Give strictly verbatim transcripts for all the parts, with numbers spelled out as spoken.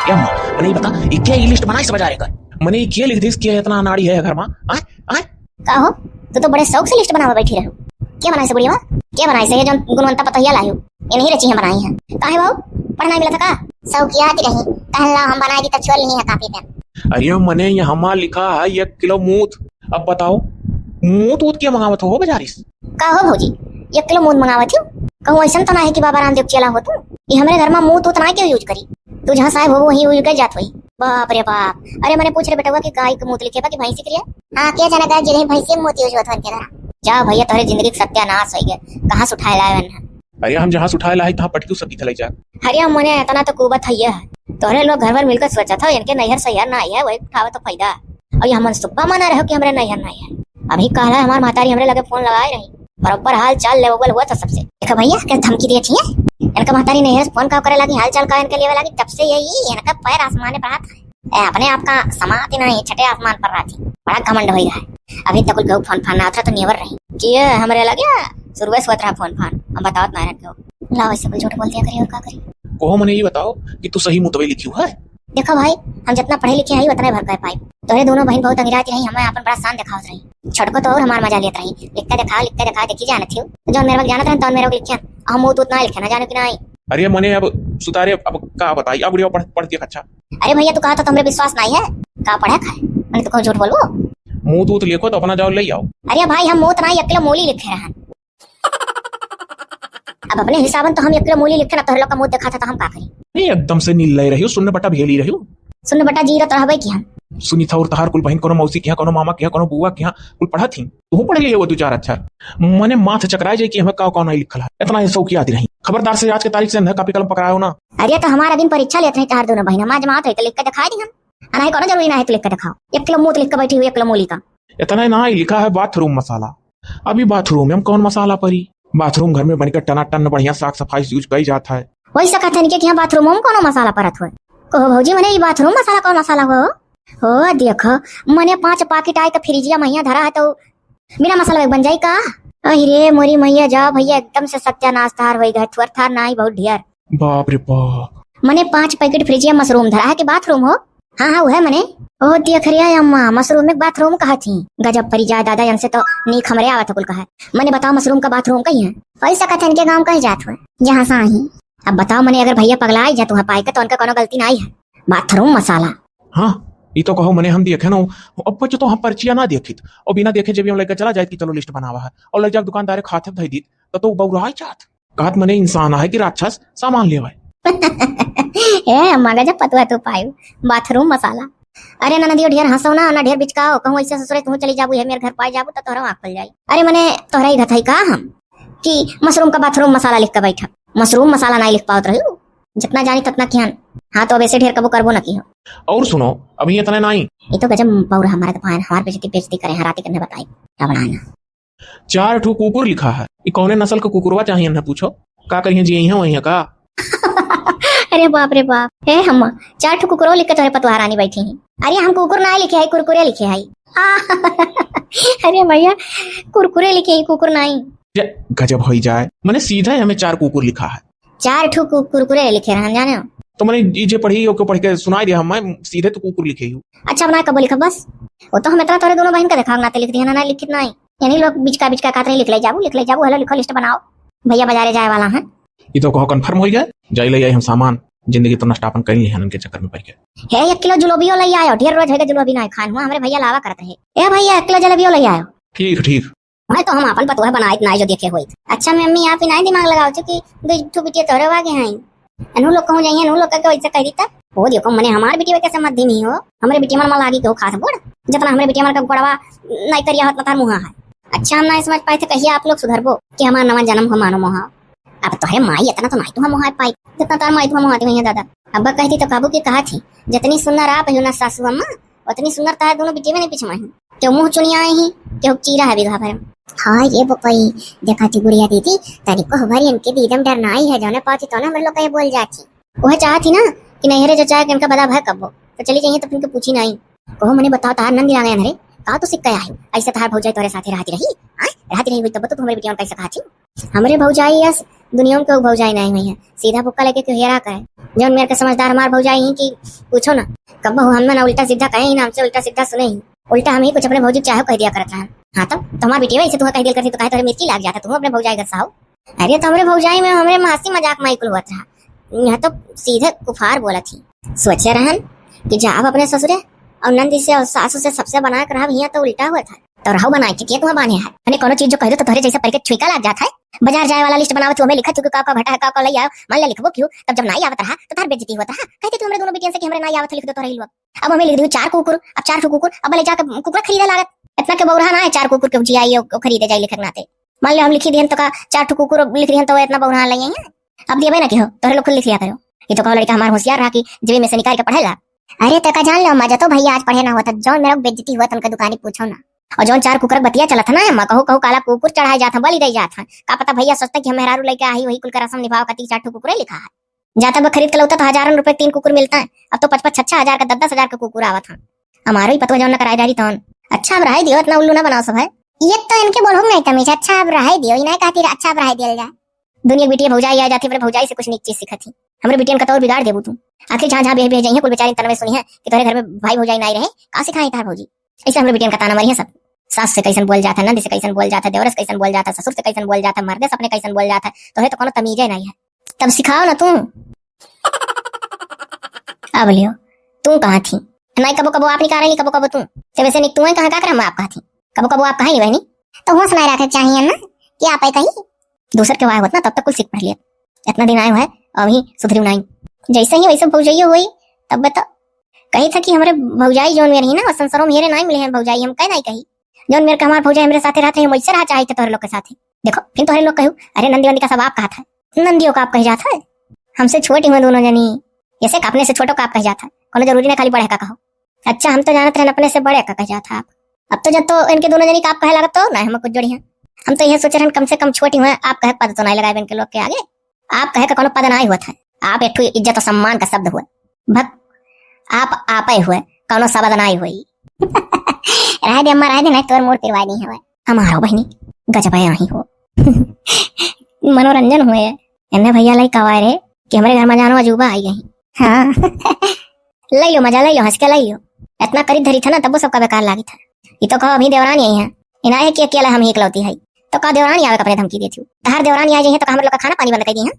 क्या हुआ? मने ई बता, ई के ई list बनाइस बजारे का? मने ई के लिख दिस कि इतना अनाड़ी है घर मा? आय, आय? का हो, तू तो बड़े शौक से list बनावे बैठी रहू। के बनाइस बुढ़िया? के बनाइस? ये जौन गुणवंता पतोहिया लायू, इन्हीं रची हैं बनाई हैं। काहे बाबू, पढ़ नाहीं मिलत है का? शौकियात रही, कहन ला हम बनाई दी तो छोड़ ली है copy pen। अरे मने यहाँ मा लिखा है एक किलो मूत। अब बताओ, मूत ऊत के मंगावत हो बजारिस? का हो भौजी, एक किलो मूत मंगावत हो? कहूँ ऐसन तो ना है कि बाबा रामदेव चेला हो तू? ये हमरे घर मा मूत ऊत ना क्यों use करी? तू जहाँ साहेब हो वहीं use कर जात होई। बाप रे बाप। अरे मने पूछ रे बेटवा कि गाय के मूत लिखे बा कि भैंसी के लिए? हाँ, के जाने गाय जी रही भैंसी के मूत use होत होन के घरा। जा भैया, तोहरे जिंदगी के सत्यानाश होई गए। कहाँ से उठाए लाए हैं? अरे हम जहाँ से उठाए लाए तहाँ पटकी सब दिखले जा। अरे मने इतना तो कुबत है ये। तोहरे लोग घर भर मिलकर सोचा था इनके नैहर सैहर ना आई है, वही उठावे तो फायदा। और ये हमन सुब्बा मना रहे हो कि हमरे नैहर ना आई है। अभी कहला हमार महतारी हमरे लगे फोन लगाए रही, बरोबर हाल चाल लेवल हुआ था सबसे। देखो भैया, के धमकी दिए थी इनका महतारी नैहर से फोन का करे लागी, हाल चाल का इनके लेवे लागी, तब से यही इनका पैर आसमान पर हाथ है। ए, अपने आप का समात ही नहीं, छठे आसमान पर रहती, बड़ा घमंड होई है। अभी तक कुल केहू फोन फान ना उतरा तो नेवर रही कि ये हमरे लगे शुरुए से उतरा फोन फान, हम बतावत ना रहत केहू। लाओ, ऐसे कुल झूठ बोल दिया करी और का करी। कहो मने ये बताओ कि तू सही मुतवे लिखी हुआ है? देखो भाई, हम जितना पढ़े लिखे हई उतना ही भर कर पाई। तोहरे दोनों बहन बहुत अंगिरात रही, हमें अपन बड़ा शान दिखावत रही। छोटको तो और हमार मजा लेत रही, लिख के दिखाओ, लिख के दिखाओ, देखी जानत हियो। तो जौन मेरे वक्त जानत रहे तौन मेरे वक्त लिखियन, हम वो तो उतना ही लिखे ना जानो कि नहीं। अरे मने अब सुतारे अब का बताई, अब बढ़िया पढ़, पढ़ के अच्छा। अरे भैया, तू कहा तो हमरे विश्वास नहीं है, का पढ़े खाए? मैंने तो कहूँ झूठ बोलबो। मूत ऊत लिखो तो अपना जाओ ले आओ। अरे भाई, हम मूत नहीं, एक किलो मूली लिखे रहन। अब अपने हिसाबन तो हम एक किलो मूली लिखे ना, तोहरे लोग का मूत देखा था तो हम का करी? नहीं, एकदम से नील ले रही हो, शून्य बटा भेली रही हो। शून्य बटा जीरो तो रहबे की हम। सुनी था और तहार कुल बहन कोनो मौसी के यहाँ, कोनो मामा के यहाँ, कोनो बुआ के यहाँ, कुल पढ़त ही। तू पढ़ लिए वो दो चार अक्षर। मने माथ चकराए जाए कि हमें का कौन नहीं लिखल है। इतना ही शौक याद रही। खबरदार से आज के तारीख से न कॉपी कलम पकड़ाओ ना। अरे तो हमारा दिन परीक्षा लेत रही तहार दोनों बहन, हम आज माथ है तो लिख के दिखाई दी हम। आ नहीं, कोनो जरूरी ना है तू लिख के दिखाओ। एक किलो मूत लिख के बैठी हुई, एक किलो मूली का। इतना ही ना ही लिखा है बाथरूम मसाला। अभी बाथरूम में हम कौन मसाला परी? बाथरूम घर में बन के टनाटन बढ़िया साफ सफाई से यूज कई जात है। वही से कहते हैं कि यहाँ बाथरूम में कौनो मसाला परत होए। कहो भौजी, मने ई बाथरूम मसाला कौन मसाला हो? हो देखो, मने पाँच पाकिट आए तो फ्रिजिया महिया धरा है तो बिना मसाला के बन जाई का? अहि रे मोरी मैया, जाओ भैया, एकदम से सत्यानाश थार होई गए, थुअर थार ना आई बहुत ढेर। बाप रे बाप। मने पाँच पैकेट फ्रिजिया मशरूम धरा है कि बाथरूम हो? हाँ, हाँ, उहे मने। ओह, दियखरिया अम्मा, मशरूम में बाथरूम कहा थी? गजब परी जाए दादा, इनसे तो नीक हमरे आवत कुल कहा। मने बताओ, मशरूम का बाथरूम कहीं है? पैसा कथे इनके गाँव कहीं जात हुए, जहाँ से आई। अब बताओ मने, अगर भैया पगला आई जा तुहाँ पाई के, तो उनका कोनो गलती ना आई है। बाथरूम मसाला। हाँ, ई तो कहो मने हम देखे ना, अब बच्चों तो हम पर्चिया ना देखित, और बिना देखे जब हम लेकर चला जाए कि चलो लिस्ट बनावा है, और ले जाके दुकानदार के हाथ धई दीत, तो, तो बौराई जात। कहत मने इंसान आहे कि राक्षस सामान लेवे। ए, मगर जब पतुआ तू पायू, बाथरूम मसाला। अरे ननदियो, ढेर हंसो ना, ना ढेर बिचकाओ, कहूँ ऐसे ससुरे तू चली जाबू, है मेरे घर पाई जाबू, तो तोहरा आँख खुल जाई। अरे मने तोहरा ही घथई का हम कि मशरूम का बाथरूम मसाला लिख के बैठा। मशरूम मसाला नहीं लिख पावत रही, जितना जानी ततना किहन। हाँ, तो अब ऐसे ढेर कबो करबो ना की हो। और सुनो, अभी इतना नहीं। ये तो गजब पौर हमारे तो पायन, हमार बेइज्जती, बेइज्जती करे हैं, राती करने बताई। अब ना। चार ठो कुकुर लिखा है। ई कौने नस्ल का कुकुरवा चाहिए ना पूछो। का करिए जी, यही है, वही है का? अरे बाप रे बाप, हे हम चार ठो कुकुरो लिख के तोहरे पतोहा रानी बैठी हैं। अरे हम कुकुर ना लिखे है, कुरकुरे लिखे है। आ, अरे भैया, कुरकुरे लिखे है, कुकुर नहीं। ये गजब होई जाए, मने सीधा ही हमें चार कुकुर लिखा है। चार ठो कु-, कुरकुरे लिखे रहन, जाने हो? तो मने ई जे पढ़ी, ओके पढ़ के सुनाई दे, हम मैं सीधे तो कुकुर लिखे ही। अच्छा, अब ना कबो लिखब बस। वो तो हम इतना तोरे दोनों बहन का देखा, ना ते लिख दिया, ना, ना लिखित नहीं। यानी लोग बिचका बिचका कहत रहे, "लिख ले जाबू, लिख ले जाबू, हेलो लिखो, लिस्ट बनाओ, भैया बाजारे जाए वाला है।" ई तो कहो कन्फर्म हो गया, जाई ले आई हम सामान, जिंदगी तो नष्ट आपन कर ली है उनके चक्कर में पड़ के। हे, एक किलो जलेबियो ले आयो, ढेर रोज है जलेबी ना खान हुआ, हमरे भैया लावा करत रहे। ए भैया, एक किलो जलेबियो ले आयो। ठीक, ठीक। मैं तो हम आपन पतोह बनाइत नाई जो देखे होइत। अच्छा मम्मी, आप ही नाई दिमाग लगाओ, चूंकि दो ठो बिटिया तोहरे आगे हैं। अनहू लोग कहूँ जाइए, अनहू लोग का वैसे कह देता। वो देखो, मने हमार बिटिया के समझ नहीं हो, हमरे बिटिया मन में लागी केहू खास बोड़, जितना हमरे बिटिया मन का गोड़वा नाई करिया होत, ना तार मुहा है। अच्छा, हम ना समझ पाए थे, कहिए आप लोग सुधरबो कि हमार नवा जन्म हो मानो मोहा। अब तोहरे माई इतना तो नाई तुहा मोहा पाई, जितना तार माई तुहा मोहा दी भैया दादा। अब कहती तो काबू की कहा थी, "जितनी सुंदर आप हो ना सासू अम्मा, उतनी सुंदर तार दोनों बिटिया में नहीं पीछे माही।" क्यों मुँह चुनिया ही, क्यों चीरा है बिगहा भर में। हाँ ये बपई, देखा थी गुड़िया दीदी, तनिको हमारी इनके दीदम डर ना आई है, जौने पाती तो ना हम लोग का ये बोल जाती। वह चाहत ही ना कि नैहरे जो चाहे कि इनका बदा भय कब्बो, तो चली जाइए तो फिर इनके पूछी नहीं। कहो मने बताओ, तार नंद लागे अनहरे, का तो सिक्का आयो? ऐसे तार भौजाई तोरे साथे रहती रही? आय, रहती रही हुई तब तो तू हमरे बिटिया कैसे कहा थी? हमरे भौजाई यस दुनिया में केहू भौजाई नाहीं हुई है, सीधा फुक्का लेके केहू हेरा करे। जौन मेर के समझदार हमार भौजाई ही कि पूछो ना, कबहू हम ना उल्टा सीधा कहे ही ना, हमसे उल्टा सीधा सुने ही। उल्टा हम ही कुछ अपने भौजी के चाहे कह दिया करत रहन। हाँ तब, तो हमार बिटिया ऐसे तुहे कह दिया करती तो काहे तोहरे मिर्ची लाग जाता, तू अपने भौजाई घर से आओ। अरे तो हमरे भौजाई में हमरे में हंसी मजाक में कुल होत रहा, यहाँ तो सीधे कुफार बोलत ही। सोचे रहन कि जाब अपने ससुरे और नंदी से और सासू से सबसे बना के रहब, हियाँ तो उल्टा होत है। तो रहू बनाए के, के तुहा बान्हे है? अने कोनो चीज जो कह दो तो तोहरे जैसे परिके छुइका लाग जात है। बाजार जाए वाला लिस्ट बनावत हो, हमें लिखत हो कि का का घटा है, का का लई आओ। मान ले लिखबो क्यों, तब जब नाई आवत रहा तो तार बेइज्जती होत रहा। कहते तू हमरे दोनों बिटियन से कि हमरे नाई आवत है, लिख दो तोहरे लोग। अब हमें लिख दू चार कुकुर, अब चार ठो कुकुर, अब ले जाके कुकुर खरीदे लागत। इतना के बौरा ना है चार कुकुर के जियाई ओ, ओ खरीदे जाई लिखे के नाते। मान ले हम लिखी दिहन तो का चार ठो कुकुर लिख दिहन तो इतना बौरा लई आई है? अब दिए ना कि हो, तोहरे लोग खुद लिख लिया करो। ये तो कहो लड़का हमार होशियार रहा कि जेबी में से निकाल के पढ़े ला। अरे तो का जान लो, मजा तो भैया आज पढ़े ना होता, जौन मेरा बेइज्जती हुआ उनका दुकानी पूछो ना। और जौन चार कुकुर के बतिया चलत है ना, अम्मा कहू कहू काला कुकुर चढ़ाए जात है, बलि दे जात है। का पता भैया सोचते कि हम मेहरारू लेके आई वही कुल का रसम निभाव खातिर चार ठो कुकुरे लिखा है। जाता बा खरीद के लौटा तो हजारन रुपए तीन कुकुर मिलता है, अब तो पच पच छह छह हजार का दस दस हजार का कुकुर आवत है। हमारो ही पतवा जौन न कराए डारी तौन। अच्छा अब रहे दियो, इतना उल्लू ना बनाओ सब है। ये तो इनके बोलहु नहीं तमीज। अच्छा अब रहे दियो, इन्हें कहती रह-, अच्छा अब रहे दियल जाए। दुनिया की बिटिया भौजाई आ जाती, पर भौजाई से कुछ नीक चीज सीखत ही। हमरे बिटियन का तौर बिगाड़ देबू तू। आखिर जहाँ जहाँ बेह बेह जाइए कुल बेचारी तनवे सुनी है कि तोहरे घर में भाई भौजाई नहीं रहे, का सिखाई तार भौजी? ऐसे हमरे बिटियन का ताना मारी है सब। सास से कैसन बोल जाता है, नंद से कैसन बोल जाता है, देवर से कैसन बोल जाता है, ससुर से कैसन बोल जाता है, मर्दे से अपने कैसन बोल जाता है, तोहे तो कोनो तमीजे नहीं है। तब सिखाओ ना तू। अब लियो, तू कहाँ थी? नहीं कबो कबो आप निकाल रही, कबो कबो तू। ते वैसे निक तू है कहाँ का करे, हम आप कहाँ थी? कबो कबो आप कहाँ नहीं बहनी? तो होश नहीं रखे चाहिए ना कि आप है कहीं। दूसर के वाय होत ना, तब तक कुल सीख पढ़ लिया। इतना दिन आए हुए, अभी सुधरी नहीं। जैसे ही वैसे भौजइयो हुई, तब बता। कही था कि हमरे भौजाई जौन में रही ना, वो संसारों में हेरे नहीं मिले हैं भौजाई, हम कह नहीं कही। जौन मेरे के हमार भौजाई हमरे साथे रहत रही, हम वैसे रहा चाहते तोहरे लोग के साथे। देखो, फिर तोहरे लोग कहू, "अरे नंदी वंदी का सब आप कहत है।" नंदियों का आप कह जात है? हमसे छोटी हुए दोनों जनी, जैसे का अपने से छोटो का आप कह जात है। कोनो जरूरी ना खाली बड़े का कहो। अच्छा, हम तो जानत रहन अपने से बड़े का कह जात है आप। अब तो जब तो इनके दोनों जनी का आप कहे लागत तो ना हम कुछ जोड़ी हैं। हम तो यह सोचे रहन कम से कम छोटी हुए आप कहे पद तो नहीं लगाए इनके लोग के आगे। आप कहे का कोनो पद नहीं हुआ था। आप एक ठो इज्जत और सम्मान का शब्द हुआ। भक, आप आपे हुए, कोनो शब्द नहीं हुई। रहे दे अम्मा, रहे दे, नहीं तोर मूड पिरवाई नहीं हुआ। हमारो बहनी, गजब है यहीं हो। मनोरंजन हुए। एन्ने भैया लाई कवाए रे कि हमरे घर में जानो अजूबा आई गई। हाँ। ले लो मजा, ले लो, हंस के ले लो। इतना करीब धरी था ना, तब वो सबका बेकार लागी था। ये तो कहो अभी देवरानी आई है, इनाए है कि अकेला हम ही इकलौती है। तो का देवरानी आवे का अपने धमकी देती हूँ? तहार देवरानी आ जाइए तो का हमरे लोग का खाना पानी बंद कर दी है?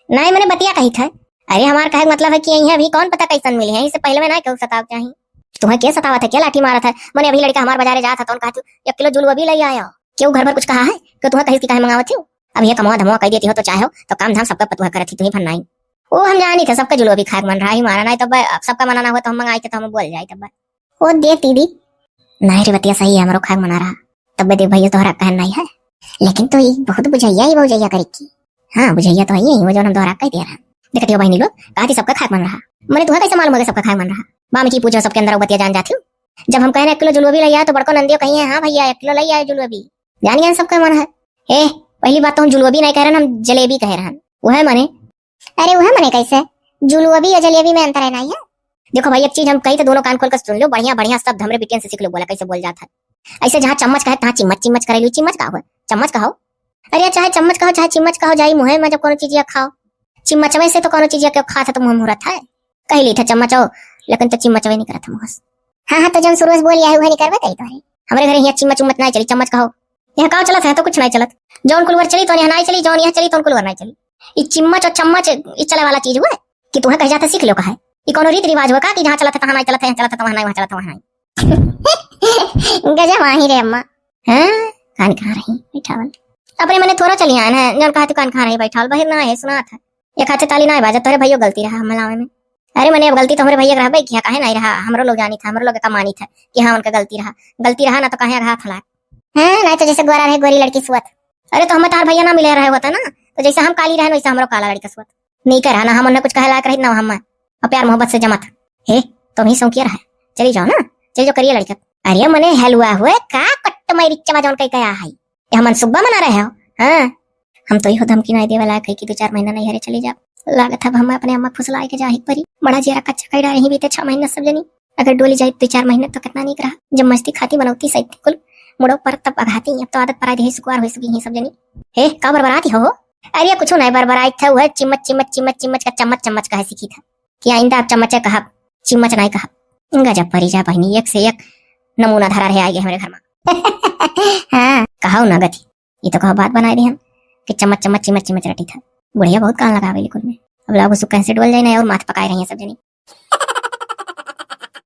नहीं, मैंने बतिया कही था। अरे हमार कहे का मतलब है कि यहीं अभी कौन पता कैसन मिली है, इससे पहले मैं ना क्यों सताव चाही। तुम्हें क्या सतावत है, क्या लाठी मारत है? मैंने अभी लड़का हमार बाजारे जात है, तो उन कहती, "एक किलो जुलवा भी ले आया।" क्यों घर भर कुछ कहा है? क्यों तुम्हें कहीं की काहे मंगावत हो? अब ये कमवा धमवा कह देती हो तो चाहो, तो काम धाम सबका पतुआ करत ही, तुम्हें फन्नाई। ओ हम जानी थे, सबका जुलवा भी खाए के मन रहा ही मारा, नहीं तो ब-, अब सबका मना ना हुआ तो हम मंगाई थे, तो हम बोल जाए तब। ओ देख दीदी, नहीं रे बतिया सही है, हमरो खाए के मना रहा। तब देख भैया तोहरा कहन नहीं है, लेकिन तो ये बहुत बुझैया ही भौजैया करे की। हाँ, बुझैया तो है ही, वो जो हम तोहरा कह दिया रहा। देखती हो बहनी लोग, कहा थी सबका खाए के मन रहा। मने तुम्हें कैसे मालूम है कि सबका खाए के मन रहा? बाम की पूछो, सबके अंदर वो बतिया जान जाती हूँ। जब हम कह रहे एक किलो जुलवा भी ले आया तो बड़को नंदियो कही है, "हाँ भैया, एक किलो ले आया जुलवा भी।" जान गया सबका मन है। ए, पहली बात तो हम जुलवा भी नहीं कह रहे, हम जलेबी कह रहे हैं। वो है मने अरे वह मने कैसे? जुलवबी और जलेबी में अंतर है ना ये? देखो भाई, एक चीज हम कही तो दोनों कान खोल कर सुन लो, बढ़िया बढ़िया शब्द हमरे बिटियन से सीख लो, बोला कैसे बोल जाता है। ऐसे जहाँ चम्मच कहे तहाँ चिम्मच, चिम्मच करे लो, चिम्मच का हो? चम्मच कहो। अरे चाहे चम्मच कहो चाहे चिम्मच कहो, जाई मुँहे में जब कोनो चीजिया खाओ, चिम्मचवे से तो कोनो चीजिया के खात है तो मुँह मुहरत है। कही ली था चम्मच हो, लेकिन तो चिम्मचवे नहीं करत है मुँह से। हाँ हाँ, तो जौन शुरू से बोली है वह नहीं करबे कही तो है। हमरे घरे यहाँ चिम्मच उम्मच नहीं चली, चम्मच कहो। यहाँ का चलत है तो कुछ नहीं चलत। जौन कुलवर चली तो यहाँ नहीं चली, जौन यहाँ चली तो उन कुलवर नहीं चली। ई चिम्मच और चम्मच ई चले वाला चीज हुआ है कि तुम्हें कह जाते सीख लो का है। ई कोनो रीत रिवाज हुआ का कि जहाँ चलत है तहाँ नहीं चलत है, यहाँ चलत है तो वहाँ नहीं, वहाँ चलत है वहाँ नहीं। गजब आही रे अम्मा। हाँ, कान कहाँ रही बैठावल? अपने मने थोड़ा चली आन है, जौन कहा तू कान कहाँ रही बैठावल, बहिर ना है, सुनात है। एक हाथे ताली ना बाजत, तोहरे भैयो गलती रहा मलावे में। अरे मने अब गलती तोहरे भैया के रहबे किया, काहे नहीं रहा? हमरो लोग जानी था, हमरो लोग का मानी था कि हाँ उनका गलती रहा, गलती रहा ना तो काहे अघा थलाक। हाँ, नहीं तो जैसे गोरा रहे गोरी लड़की सुअत। अरे तो हमें तार भैया ना मिले रहे होता ना, तो जैसे हम काली रहे वैसे हमरो काला लड़का सुअत। नहीं कह रहा ना, हम उन्हें कुछ कहे लायक रही ना हम। और प्यार मोहब्बत से जमत। हे, तुम ही सौंकिया रहे, चली जाओ ना, चली जाओ करिए लड़का। अरे मने हलवा हुए का कट्ट मैं रिच्चा जौन कह कया है। ये हमन सुब्बा मना रहे हो? हाँ, हम तो इहो धमकी नाई देवे लायक है कि दो चार महीना नैहरे चली जाब। लागत है अब हम अपने अम्मा फुसलाए के जाही परी। बड़ा जियरा कच्चा कई डारे ही बीते छह महीना सब जनी। अगर डोली जाए दो चार महीना तो कितना नीक रहा। जब मस्ती खाती मनौती सैती कुल मुड़ो पर तब अघाती। अब तो आदत पराई देही सुकुवार हो सकी ही सब जनी। हे, का बरबराती हो? अरे कुछ नहीं, बरबराइत था, वह चिम्मच चिम्मच चिम्मच चिम्मच का चम्मच चम्मच कहे सीखी था कि आइंदा आप चम्मचे कहब, चिम्मच नहीं कहब। गजब परी जा बहिनी, एक से एक नमूना धरा रहे आइ गए हमरे घर में। हाँ। कहाउ ना गति, ये तो कहो बात बनाए दिहन कि चम्मच चम्मच चिम्मच चिम्मच रटी था। बुढ़िया बहुत कान लगावे कुल में। अब लागो सुख कैसे डोल जाए ना और माथ पकाए रही है सब जनी।